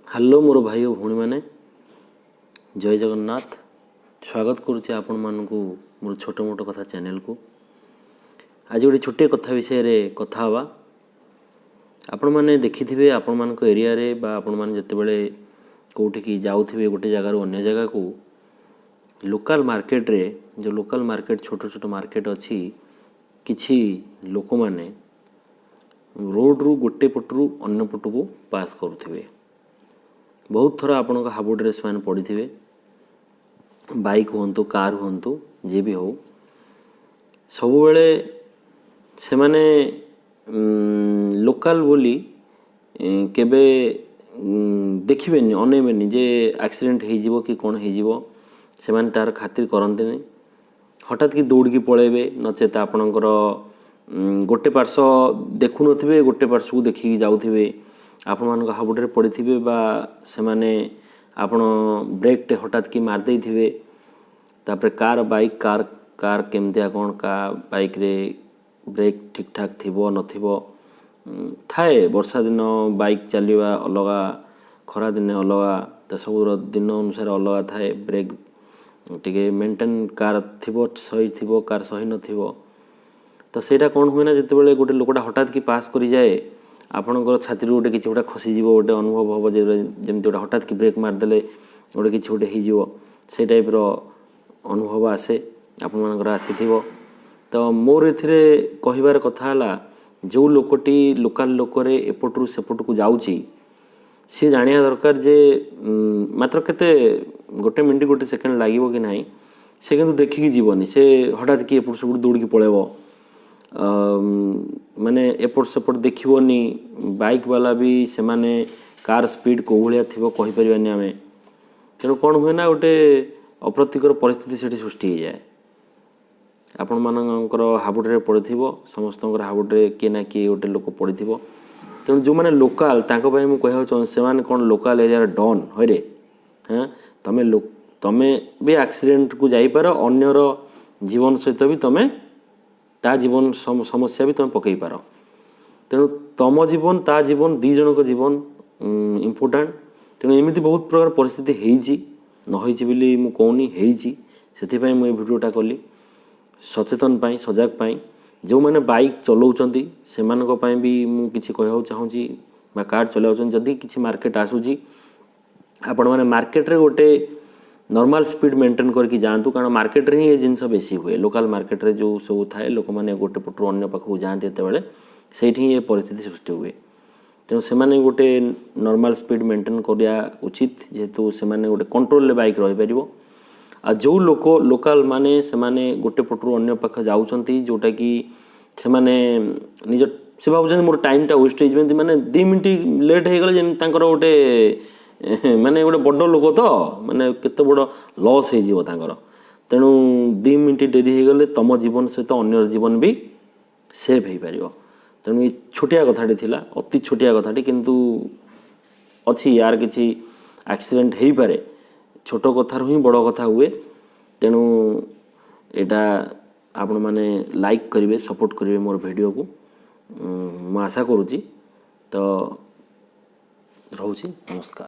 Hello ମୋର ଭାଇ ଓ ଭଉଣୀମାନେ, ଜୟ ଜଗନ୍ନାଥ। ସ୍ୱାଗତ କରୁଛି ଆପଣମାନଙ୍କୁ ମୋର ଛୋଟ ମୋଟ କଥା ଚ୍ୟାନେଲକୁ। ଆଜି ଗୋଟେ ଛୋଟିଆ କଥା ବିଷୟରେ କଥା ହେବା। ଆପଣମାନେ ଦେଖିଥିବେ, ଆପଣମାନଙ୍କ ଏରିଆରେ ବା ଆପଣମାନେ ଯେତେବେଳେ କେଉଁଠିକି ଯାଉଥିବେ ଗୋଟେ ଜାଗାରୁ ଅନ୍ୟ ଜାଗାକୁ, ଲୋକାଲ୍ ମାର୍କେଟରେ, ଯେଉଁ ଲୋକାଲ୍ ମାର୍କେଟ, ଛୋଟ ଛୋଟ ମାର୍କେଟ ଅଛି, କିଛି ଲୋକମାନେ ରୋଡ଼ରୁ ଗୋଟେ ପଟରୁ ଅନ୍ୟ ପଟକୁ ପାସ୍ କରୁଥିବେ। ବହୁତ ଥର ଆପଣଙ୍କ ହାବୁଡ଼ରେ ସେମାନେ ପଡ଼ିଥିବେ। ବାଇକ୍ ହୁଅନ୍ତୁ, କାର୍ ହୁଅନ୍ତୁ, ଯିଏ ବି ହେଉ, ସବୁବେଳେ ସେମାନେ ଲୋକାଲ୍ ବୋଲି କେବେ ଦେଖିବେନି, ଅନେଇବେନି ଯେ ଆକ୍ସିଡେଣ୍ଟ ହେଇଯିବ କି କ'ଣ ହେଇଯିବ। ସେମାନେ ତାର ଖାତିର କରନ୍ତିନି। ହଠାତ୍ କି ଦୌଡ଼ିକି ପଳେଇବେ, ନଚେତ ଆପଣଙ୍କର ଗୋଟେ ପାର୍ଶ୍ୱ ଦେଖୁନଥିବେ, ଗୋଟେ ପାର୍ଶ୍ୱକୁ ଦେଖିକି ଯାଉଥିବେ, ଆପଣମାନଙ୍କ ହାବୁଡ଼ରେ ପଡ଼ିଥିବେ ବା ସେମାନେ ଆପଣ ବ୍ରେକ୍ଟେ ହଠାତ୍ କି ମାରିଦେଇଥିବେ। ତାପରେ କାର୍, ବାଇକ୍, କାର୍ କାର୍ କେମିତିଆ କ'ଣ, ବାଇକ୍ରେ ବ୍ରେକ୍ ଠିକ୍ଠାକ୍ ଥିବ ନଥିବ ଥାଏ। ବର୍ଷା ଦିନ ବାଇକ୍ ଚାଲିବା ଅଲଗା, ଖରାଦିନେ ଅଲଗା, ତ ସବୁର ଦିନ ଅନୁସାରେ ଅଲଗା ଥାଏ। ବ୍ରେକ୍ ଟିକେ ମେଣ୍ଟେନ୍ କାର୍ ଥିବ, ସହି ଥିବ, କାର୍ ସହି ନଥିବ। ତ ସେଇଟା କ'ଣ ହୁଏ ନା, ଯେତେବେଳେ ଗୋଟେ ଲୋକଟା ହଠାତ୍ କି ପାସ୍ କରିଯାଏ, ଆପଣଙ୍କର ଛାତିରୁ ଗୋଟେ କିଛି ଗୋଟେ ଖସିଯିବ, ଗୋଟେ ଅନୁଭବ ହେବ ଯେ ଯେମିତି ଗୋଟେ ହଠାତ୍ କି ବ୍ରେକ୍ ମାରିଦେଲେ ଗୋଟେ କିଛି ଗୋଟେ ହେଇଯିବ। ସେଇ ଟାଇପ୍ର ଅନୁଭବ ଆସେ, ଆପଣମାନଙ୍କର ଆସିଥିବ। ତ ମୋର ଏଥିରେ କହିବାର କଥା ହେଲା, ଯେଉଁ ଲୋକଟି ଲୋକାଲ୍ ଲୋକରେ ଏପଟରୁ ସେପଟକୁ ଯାଉଛି, ସିଏ ଜାଣିବା ଦରକାର ଯେ ମାତ୍ର କେତେ ଗୋଟେ ମିନିଟ୍, ଗୋଟେ ସେକେଣ୍ଡ ଲାଗିବ କି ନାହିଁ। ସେ କିନ୍ତୁ ଦେଖିକି ଯିବନି, ସେ ହଠାତ୍ କି ଏପଟ ସେପଟ ଦୌଡ଼ିକି ପଳେଇବ, ମାନେ ଏପଟ ସେପଟ ଦେଖିବନି। ବାଇକ୍ ବାଲା ବି ସେମାନେ କାର୍ ସ୍ପିଡ଼ କେଉଁ ଭଳିଆ ଥିବ କହିପାରିବାନି ଆମେ। ତେଣୁ କ'ଣ ହୁଏ ନା, ଗୋଟେ ଅପ୍ରତିକର ପରିସ୍ଥିତି ସେଠି ସୃଷ୍ଟି ହେଇଯାଏ। ଆପଣମାନଙ୍କର ହାବୁଡ଼ରେ ପଡ଼ିଥିବ, ସମସ୍ତଙ୍କର ହାବୁଡ଼ରେ କିଏ ନା କିଏ ଗୋଟେ ଲୋକ ପଡ଼ିଥିବ। ତେଣୁ ଯେଉଁମାନେ ଲୋକାଲ୍, ତାଙ୍କ ପାଇଁ ମୁଁ କହିବାକୁ ଚାହୁଁଛି, ସେମାନେ କ'ଣ ଲୋକାଲ୍ ଏରିଆର ଡନ୍ ହଇରେ? ହଁ, ତମେ ବି ଆକ୍ସିଡେଣ୍ଟକୁ ଯାଇପାର, ଅନ୍ୟର ଜୀବନ ସହିତ ବି ତମେ ତା ଜୀବନ ସମସ୍ୟା ବି ତମେ ପକାଇ ପାର। ତେଣୁ ତମ ଜୀବନ, ତା ଜୀବନ, ଦୁଇ ଜଣଙ୍କ ଜୀବନ ଇମ୍ପୋର୍ଟାଣ୍ଟ। ତେଣୁ ଏମିତି ବହୁତ ପ୍ରକାର ପରିସ୍ଥିତି ହେଇଛି, ନ ହେଇଛି ବୋଲି ମୁଁ କହୁନି, ହେଇଛି। ସେଥିପାଇଁ ମୁଁ ଏ ଭିଡ଼ିଓଟା କଲି ସଚେତନ ପାଇଁ, ସଜାଗ ପାଇଁ। ଯେଉଁମାନେ ବାଇକ୍ ଚଲାଉଛନ୍ତି, ସେମାନଙ୍କ ପାଇଁ ବି ମୁଁ କିଛି କହିବାକୁ ଚାହୁଁଛି, ବା କାର୍ ଚଲାଉଛନ୍ତି, ଯଦି କିଛି ମାର୍କେଟ ଆସୁଛି, ଆପଣମାନେ ମାର୍କେଟରେ ଗୋଟେ ନର୍ମାଲ୍ ସ୍ପିଡ଼ ମେଣ୍ଟେନ୍ କରିକି ଯାଆନ୍ତୁ। କାରଣ ମାର୍କେଟରେ ହିଁ ଏ ଜିନିଷ ବେଶୀ ହୁଏ। ଲୋକାଲ୍ ମାର୍କେଟରେ ଯେଉଁ ସବୁ ଥାଏ, ଲୋକମାନେ ଗୋଟେ ପଟରୁ ଅନ୍ୟ ପାଖକୁ ଯାଆନ୍ତି ଯେତେବେଳେ, ସେଇଠି ହିଁ ଏ ପରିସ୍ଥିତି ସୃଷ୍ଟି ହୁଏ। ତେଣୁ ସେମାନେ ଗୋଟେ ନର୍ମାଲ୍ ସ୍ପିଡ଼ ମେଣ୍ଟେନ୍ କରିବା ଉଚିତ, ଯେହେତୁ ସେମାନେ ଗୋଟେ କଣ୍ଟ୍ରୋଲରେ ବାଇକ୍ ରହିପାରିବ। ଆଉ ଯେଉଁ ଲୋକ ଲୋକାଲ୍ ମାନେ, ସେମାନେ ଗୋଟେ ପଟରୁ ଅନ୍ୟ ପାଖ ଯାଉଛନ୍ତି, ଯେଉଁଟାକି ସେମାନେ ନିଜ ସେ ଭାବୁଛନ୍ତି ମୋର ଟାଇମ୍ଟା ୱେଷ୍ଟ ହେଇଯିବ, ଏମିତି ମାନେ 2 ମିନିଟ୍ ଲେଟ୍ ହେଇଗଲେ ଯେମିତି ତାଙ୍କର ଗୋଟେ ମାନେ ଗୋଟେ ବଡ଼ ଲୋକ ତ ମାନେ କେତେ ବଡ଼ ଲସ୍ ହେଇଯିବ ତାଙ୍କର। ତେଣୁ 2 ମିନିଟ୍ ଡେରି ହେଇଗଲେ ତମ ଜୀବନ ସହିତ ଅନ୍ୟର ଜୀବନ ବି ସେଭ୍ ହେଇପାରିବ। ତେଣୁ ଏଇ ଛୋଟିଆ କଥାଟି ଥିଲା, ଅତି ଛୋଟିଆ କଥାଟି, କିନ୍ତୁ ଅଛି ୟାର କିଛି ଆକ୍ସିଡେଣ୍ଟ ହେଇପାରେ। ଛୋଟ କଥାରୁ ହିଁ ବଡ଼ କଥା ହୁଏ। ତେଣୁ ଏଇଟା ଆପଣମାନେ ଲାଇକ୍ କରିବେ, ସପୋର୍ଟ କରିବେ ମୋର ଭିଡ଼ିଓକୁ, ମୁଁ ଆଶା କରୁଛି। ତ ରହୁଛି, ନମସ୍କାର।